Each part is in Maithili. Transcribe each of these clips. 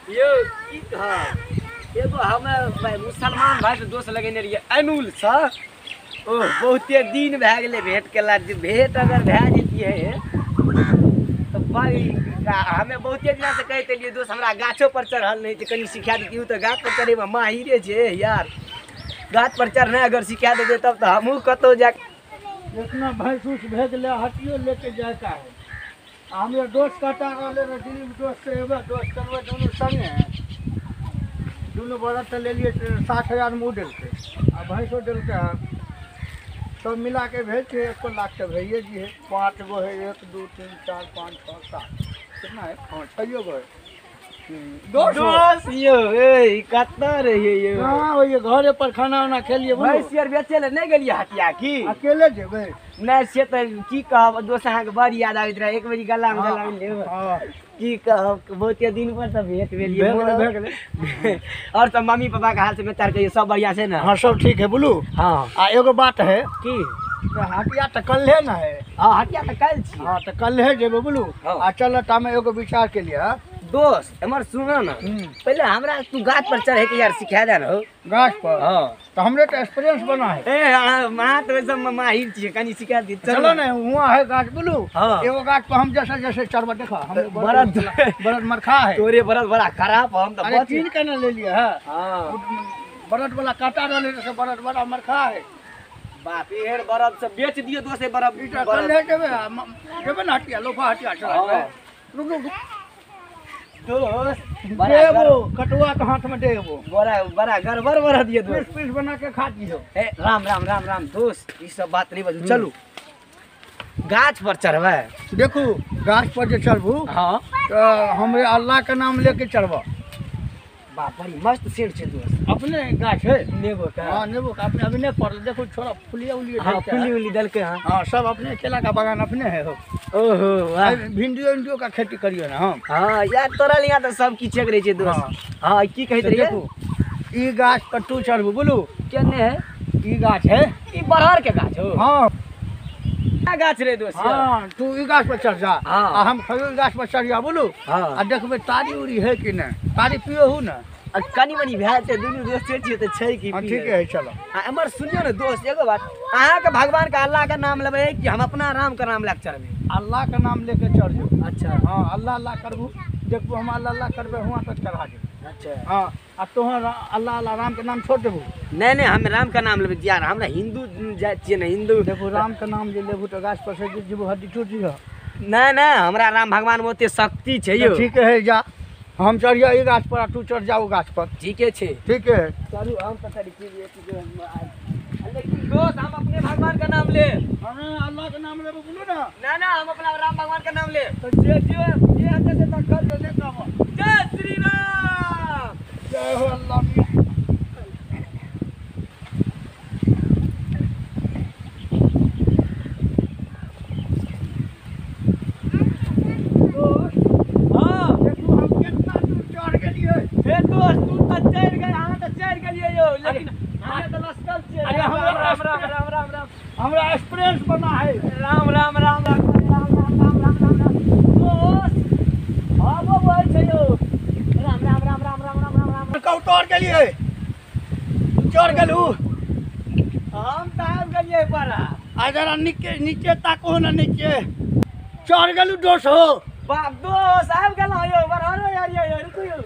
यौ की कहब, एगो हमे मुसलमान भाई से दोस्त लगेने रहियै अनुल से, ओ बहुते दिन भए गेलै भेंट केला। भेंट अगर भए जैतियै तऽ भाई हमे बहुते दिना से कहैत एलियै दोस्त हमरा गाछो पर चढ़ल नहि छै, कनि सिखा देतियै। तऽ गाछ पर चढ़ैमे माहिरे छै यार, गाछ पर चढ़नाइ अगर सिखा देतै तब तऽ हमहूँ कतहु जा। इतना भैंस उस भेज ले हटियो लेके जाय का है। हमरे दोस्त कटा रहले रहे दिलीप दोस्त से एबे दोस्त चलबे दुनू संगे, दुनू बरद तऽ लेलियै 60,000 में देलकै आ भैंसो देलकै हँ, सब मिला के भेज के 1 लाख तऽ भैये जी है। 5 गो है, 1 2 3 4 5 6 7 कितना है? हाँ 6 गो है। दोस्त यौ ए कतऽ रहियै यौ? हाँ वही घरे पर खाना उना खेलियै। भैंस आर बेचै लए नहि गेलियै हटिया की? अकेले जेबै? नहि से तऽ की कहब दोस्त, अहाँके बड़ याद आबैत रहै। एक बेरी गलामे गला लेब, की कहब बहुते दिन पर तऽ भेंट भेलियै। और सब मम्मी पापा के हाल समाचार कहियौ, सब बढ़िया छै ने? हाँ सब ठीक है। बोलू हाँ आ एगो बात है की, हटिया तऽ कल्हे न है। हाँ हटिया तऽ काल्हि छी। हाँ तऽ कल्हे जेबै बोलू। आ चल तामे एगो विचार के लिए दोस्त एमहर सुन न, पहिले हमरा तू गाछ पर चढ़े के यार सिखा दे न हो। गाछ पर? हाँ तो हमरे तो एक्सपीरियंस बना है। ए अहाँ तऽ ओहि सबमे माहिर छियै, कनि सिखा दी। चलो ने हुआं है गाछ बोलू। हाँ एगो गाछ पर हम जैसे जैसे चढ़ब देखा, हम बरद बरद मरखा है तोरे, बरद बड़ा खराब। हम तऽ अरे कीन के न ले लिए है। हाँ बरद वाला काटा रहले से बरद बड़ा मरखा है। बाप एहन बरद सब बेच दियौ दोस्त, बरद कल्हे जेबै जेबै ने हटिया, लोफा हटिया चढ़बै। रुक रुक दोस्त देबो कटुआ के हाथ में देबो, बड़ा बड़ा गड़बड़ बड़ा दिए दोस्त, पीस पीस बना के खा दियो। ए राम राम राम राम दोस्त, ई सब बात नहीं बजू। चलू गाछ पर चढ़बै। देखू गाछ पर जे चढ़बू हाँ तो हमरे अल्लाह के नाम लेके चढ़ब। बाप बड़ी मस्त सेठ छै दोस्त। अपने गाछ है नेबो का? हाँ नेबो का अपने अभी नहीं पड़ल, देखो छोड़ा फुलिया उलिया। हाँ फुली उली देलकै। हाँ हाँ सब अपने केला का बागान अपने है हो। ओहो वाह, भिंडियो इंडियो का खेती करियो ना हम। हाँ यार तोरा लिया तऽ सब किछु रहै छै दोस्त। हाँ की कहैत रहियै? ई गाछ पर तू चढ़बू बोलू। केने है ई गाछ? है ई बरहर के गाछ हो। हाँ गाछ रे दोस्त। हाँ तू ई गाछ पर चढ़ जा। हाँ आ हम खजूर गाछ पर चढ़ जा बोलू। हाँ आ देखबै तारी उरी है कि नहि, तारी पियो हूँ ने। आ कनि मनि भए छै, दुनू दोस्त छियै तऽ छै की। हाँ ठीक है चलो। आ एमहर सुनियौ ने दोस्त एगो बात, अहाँके भगवान के अल्लाह के नाम लेबै कि हम अपना राम के नाम लए के चढ़बै? अल्लाह के नाम लेके चढ़ जाओ। अच्छा हाँ अल्लाह अल्लाह करबू, देखबू हम अल्लाह अल्लाह करबै हुआँ तक चढ़ा देबै। अच्छा हाँ आ तोहर अल्लाह अल्लाह राम के नाम छोड़ देबू? नहीं नहीं हम राम के नाम लेबै यार, हमरा हिंदू जाति छियै ने, हिंदू। देखू राम के नाम जे लेबू तऽ गाछ पर से गिर जेबू, हड्डी टूट जिह। नहीं नहीं हमरा राम भगवान में ओते शक्ति छै यौ। ठीक है जा, हम चढ़िया ई गाछ पर आ तू चढ़ जाओ गाछ पर। ठीके छै ठीक है चलू। हम तऽ करी लेकिन दोस्त हम अपने भगवान का नाम ले, हमें अल्लाह के नाम लेबू बोलू ना। ना ना हम अपना राम भगवान का नाम ले। तो जे जे जे हेतै से तखन जे कहब। जय श्री राम, जय हो अल्लाह मियां। हाँ देखू हम कितना दूर चढ़ गेलियै। हे दोस्त तू तऽ चढ़ि गेल, अहाँ तऽ चढ़ि गेलियै यौ, लेकिन अहाँ तऽ लसकल छियै। अरे राम राम राम राम राम राम, हमरा एक्सपीरियंस बना है। राम राम राम राम राम राम राम राम राम राम दोस्त आबो बोल छै यौ। राम राम राम राम राम राम राम राम। कौ चढ़ गेलियै, चढ़ गेलू हम तऽ आबि गेलियै बड़ा। आ जरा नीचे नीचे ताकू ने, नीचे चढ़ गेलू दोस्त हो। बाप दोस्त आबि गेलहुँ यौ, बरहरो यार यौ, रुकू यौ।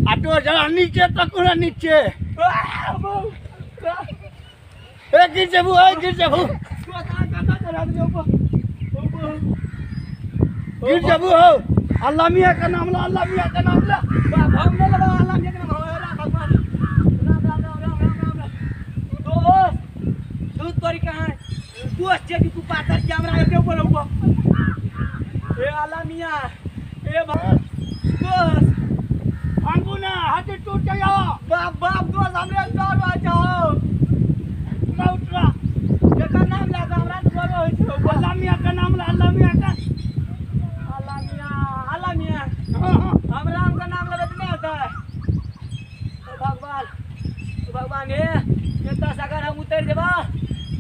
आ दोस्त जरा नीचे ताकू ने, नीचे। ए गिर जेबू, ए गिर जेबू, गिर जेबू हो। अल्लाह मियाँ का नाम ला, अल्लाह मियाँ का नाम ला। बाप हम नहीं लेबै अल्लाह मियाँ के नाम, राम भगवान राम राम राम राम राम राम राम। दोस्त दूध तोरी कहाँ है दोस्त? जे कि तू पातर के हमरा एते ऊपर ऊपर। ए अल्लाह मियाँ, ए दोस्त भांगू ना, हाथी टूट जाओ। बाप बाप दोस्त हमरे डर हो जाओ। उतरा उतरा, केकर नाम ला के हमरा तऽ डर होइ छै। अल्लाह मियाँ का नाम ला, अल्लाह मियाँ का। अल्लाह मियाँ, अल्लाह मियाँ। हाँ हाँ हम राम का नाम लेबै तऽ नहि हेतै? ओ भगवान, ओ भगवान हे, एतऽ से अगर हम उतरि जेबऽ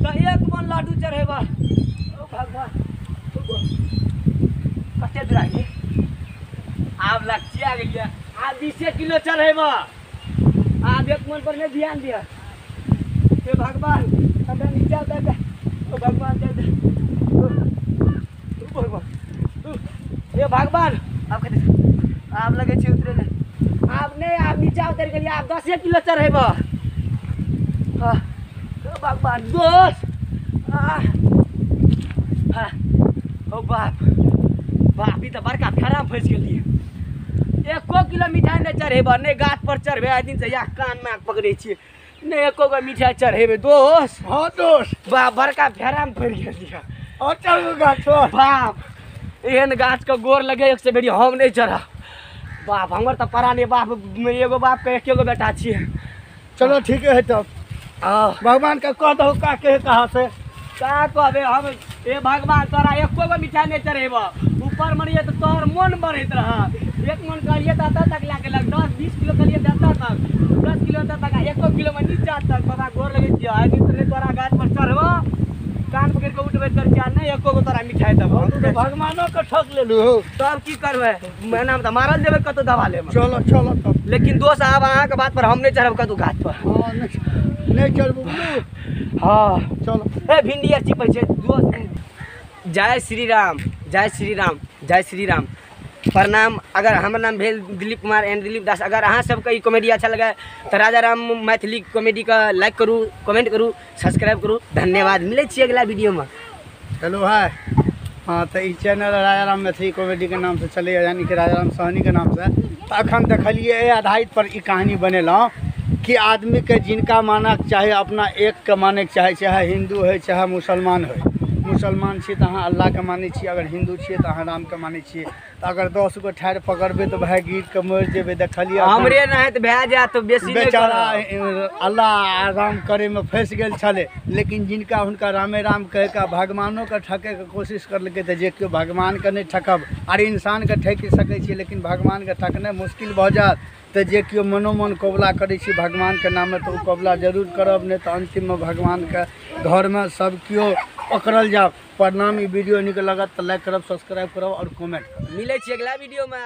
तऽ 1 मन लड्डू चढ़ेबऽ। ओ भगवान कते दूर आबि आब लचिया गेलियै। आ 20 किलो चढ़ेबा। आब एक मन पर नहीं ध्यान दिया। हे भगवान हमरा नीचा दे दे। ओ भगवान दे दे। ओ भगवान, हे भगवान आब कते आब लगे छै उतरे ले। आब नहीं, आब नीचा उतर गेलियै, आब 10 किलो चढ़ेबा। हां भगवान दोस्त, हां ओ बाप बाप, ई तऽ बड़का फेरा फँसि गेलियै। एको किलो मिठाइ नहि चढ़ेबऽ, नहि गाछ पर चढ़बै, आइ दिन से इएह कान नाक पकड़ै छियै, नहि एको गो मिठाइ चढ़ेबै दोस्त। हाँ दोस्त, बाप बड़का फेरामे पड़ि गेलियै। और चढ़ू गाछ पर। बाप एहन गाछके गोर लगे एक से बेरी हम नहि चढ़ब। बाप हमर तऽ पड़ा नहि, बाप एगो बापके एके गो बेटा छियै। चलो ठीक है तब भगवान के कह दहो का के कहाँ से का कहबे हम। ए भगवान तोरा एको गो मिठाइ नहि चढ़ेबऽ, ऊपर मरिए तऽ तोहर मन बढ़ैत रह। एक मन कहलिए तऽ एतऽ तक लए गेलक, 10-20 किलो कहलिए तऽ एतऽ तक, 10 किलो एतऽ तक, 1 किलो मे नीचा तक। बाबा गोर लगै छियै, आइ दिन तऽ तोरा गाछ पर चढ़बऽ, कान पकड़ि कऽ उठबै तर छियै, नहि एको गो तोरा मिठाइ देबऽ। तो भगवानो के ठक लेलू तब की करबै, महीनामे तऽ मारल जेबै कतौ दवा लेबै। चलो चलो तब। लेकिन दोस्त आब अहाँके बात पर हम नहि चढ़ब कतौ गाछ पर। हाँ नहीं चढ़बू। हाँ चलो। ए भिंडी आर चिपै छै दोस्त। जय श्री राम, जय श्री राम, जय श्री राम। प्रणाम। अगर हमर नाम भेल दिलीप कुमार एंड दिलीप दास। अगर अहाँ सबके ई कॉमेडी अच्छा लगे तऽ राजा राम मैथिली कॉमेडीके लाइक करू, कमेंट करू, सब्सक्राइब करू। धन्यवाद, मिलै छियै अगिला वीडियोमे। Hello hi. हाँ तो ई चैनल राजा राम मैथिली कॉमेडीके नामसँ चलैए, यानी कि राजा राम सहनीके नामसँ। तऽ अखन देखलियै एहि आधारित पर ई कहानी बनेलहुँ कि आदमीके जिनका मानक चाही अपना एकके मानैके चाही, चाहे हिन्दू होइ चाहे मुसलमान होइ। मुसलमान छी तऽ अहाँ अल्लाहके मानै छी, अगर हिन्दू छियै तऽ अहाँ रामके मानै छियै। तऽ अगर 10 गो ठाढ़ि पकड़बै तऽ भाय गिर कऽ मरि जेबै। देखलियै हमरे नहि तऽ भए जायत तऽ बेसी बेचारा अल्लाह आ राम करैमे फँसि गेल छलै। लेकिन जिनका हुनका रामे राम कहि कऽ भगवानोके ठकैके कोशिश करलकै, तऽ जे केओ भगवानके नहि ठकब, आर इंसानके ठकि सकै छियै लेकिन भगवानके ठकनाइ मुश्किल भऽ जायत। तऽ जे केओ मनोमन कबुला करै छी भगवानके नाममे तऽ ओ कबुला जरूर करब, नहि तऽ अन्तिममे भगवानके घरमे सब केओ पकड़ल जायब। प्रणाम। ई वीडियो नीक लागत तऽ लाइक करब, सब्सक्राइब करब आओर कमेंट करब। मिलै छी अगिला वीडियोमे।